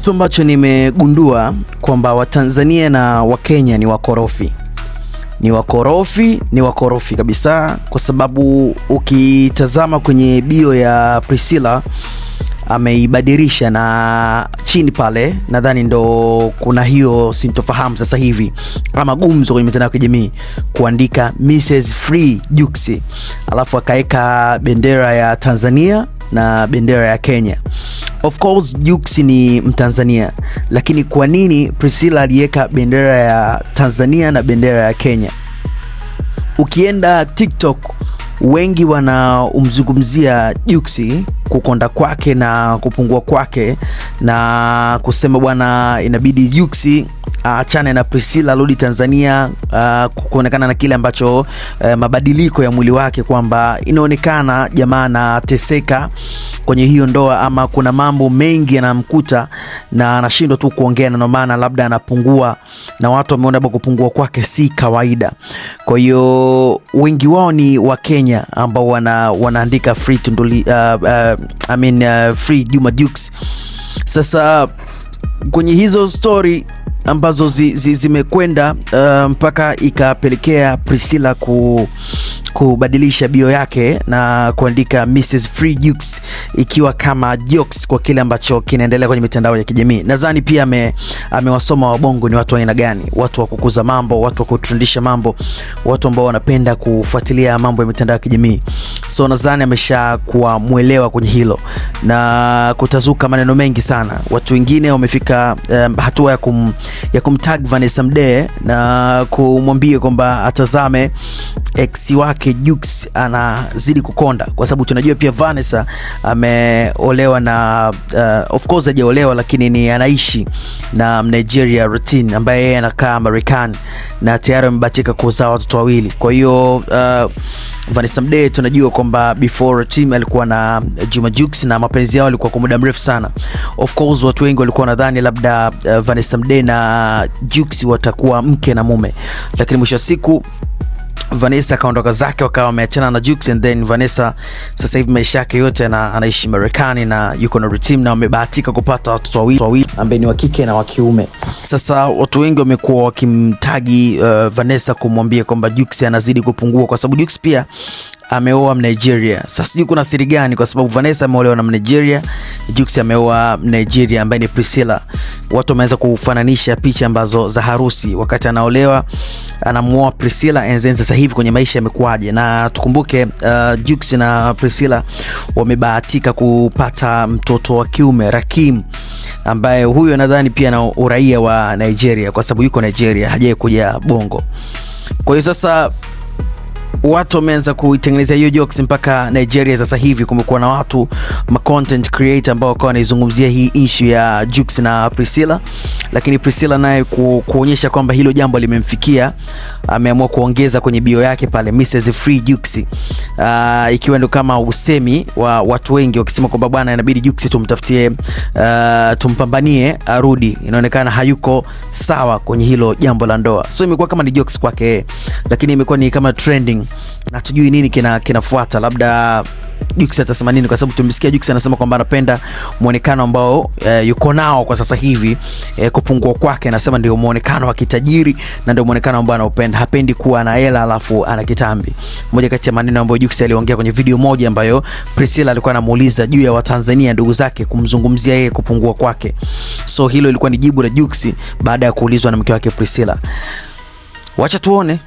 Kitu ambacho nimegundua kwamba Watanzania na Wakenya ni wakorofi, ni wakorofi, ni wakorofi kabisa, kwa sababu ukitazama kwenye bio ya Priscilla ameibadilisha na chini pale, nadhani ndo kuna hiyo sintofahamu sasa hivi ama gumzo kwenye mitandao ya kijamii kuandika Mrs Free Jux, alafu akaweka bendera ya Tanzania na bendera ya Kenya. Of course Jux ni Mtanzania, lakini kwa nini Priscilla aliweka bendera ya Tanzania na bendera ya Kenya? Ukienda TikTok wengi wanaumzungumzia Jux kukonda kwake na kupungua kwake na kusema bwana, inabidi Jux aachane na Priscilla arudi Tanzania, kuonekana na kile ambacho mabadiliko ya mwili wake, kwamba inaonekana jamaa anateseka kwenye hiyo ndoa, ama kuna mambo mengi yanamkuta na anashindwa tu kuongea, na ndio maana labda anapungua, na watu wameona labda kupungua kwake si kawaida. Kwa hiyo wengi wao ni Wakenya ambao wanaandika free Tunduli, I mean, free Juma Jux. Sasa kwenye hizo story ambazo zimekwenda mpaka ikapelekea Priscilla kubadilisha bio yake na kuandika Mrs Free Jux ikiwa kama jokes kwa kile ambacho kinaendelea kwenye mitandao ya kijamii. Nadhani pia amewasoma wabongo ni watu wa aina gani, watu wa kukuza mambo, watu wa kutrendisha mambo, watu ambao wanapenda kufuatilia mambo ya mitandao ya kijamii. So nadhani ameshakuwa mwelewa kwenye hilo na kutazuka maneno mengi sana. Watu wengine wamefika hatua ya kumtag Vanessa Mdee na kumwambia kwamba atazame ex wake Jux anazidi kukonda, kwa sababu tunajua pia Vanessa ameolewa na of course hajaolewa, lakini ni anaishi na Nigeria Rotin ambaye yeye anakaa Marekani na tayari amebahatika kuzaa watoto wawili. Kwa hiyo Vanessa Mdee tunajua kwamba before Rotin alikuwa na Juma Jux na mapenzi yao yalikuwa kwa muda mrefu sana. Of course watu wengi walikuwa wanadhani labda Vanessa Mdee na Jux watakuwa mke na mume, lakini mwisho wa siku Vanessa akaondoka zake, wakawa wameachana na Jux, and then Vanessa sasa hivi maisha yake yote anaishi Marekani na yuko na Ritim na wamebahatika kupata watoto wawili ambaye ni wa kike na wa kiume. Sasa watu wengi wamekuwa wakimtagi Vanessa kumwambia kwamba Jux anazidi kupungua kwa sababu Jux pia ameoa Mnigeria. Sasa sijui kuna siri gani, kwa sababu Vanessa ameolewa na Mnigeria, Jux ameoa Mnigeria ambaye ni Priscilla. Watu wameanza kufananisha picha ambazo za harusi wakati anaolewa anamuoa Priscilla and then sasa hivi kwenye maisha yamekuwaje? Na tukumbuke Jux na Priscilla wamebahatika kupata mtoto wa kiume Rakim, ambaye huyo nadhani pia na uraia wa Nigeria kwa sababu yuko Nigeria, hajawahi kuja Bongo. Kwa hiyo sasa watu wameanza kuitengenezea hiyo jokes mpaka Nigeria. Sasa hivi kumekuwa na watu ma content creator ambao wakawa wanaizungumzia hii issue ya Jux na Priscilla, lakini Priscilla naye kuonyesha kwamba hilo jambo limemfikia, ameamua kuongeza kwenye bio yake pale Mrs Free Jux, ikiwa ndio kama usemi wa watu wengi wakisema kwamba bwana, inabidi Jux tumtafutie, tumpambanie arudi, inaonekana hayuko sawa kwenye hilo jambo la ndoa. So imekuwa kama ni jokes kwake, lakini imekuwa ni kama trending na tujui nini kinafuata, labda Jux atasema nini, kwa sababu tumesikia Jux anasema kwamba anapenda muonekano ambao yuko nao kwa sasa hivi. Kupungua kwake anasema ndio muonekano wa kitajiri na ndio muonekano ambao anaupenda, hapendi kuwa na hela alafu ana kitambi. Moja kati ya maneno ambayo Jux aliongea kwenye video moja ambayo Priscilla alikuwa anamuuliza juu ya Watanzania ndugu zake kumzungumzia yeye kupungua kwake. So hilo ilikuwa ni jibu la Jux baada ya kuulizwa na mke wake Priscilla. Wacha tuone.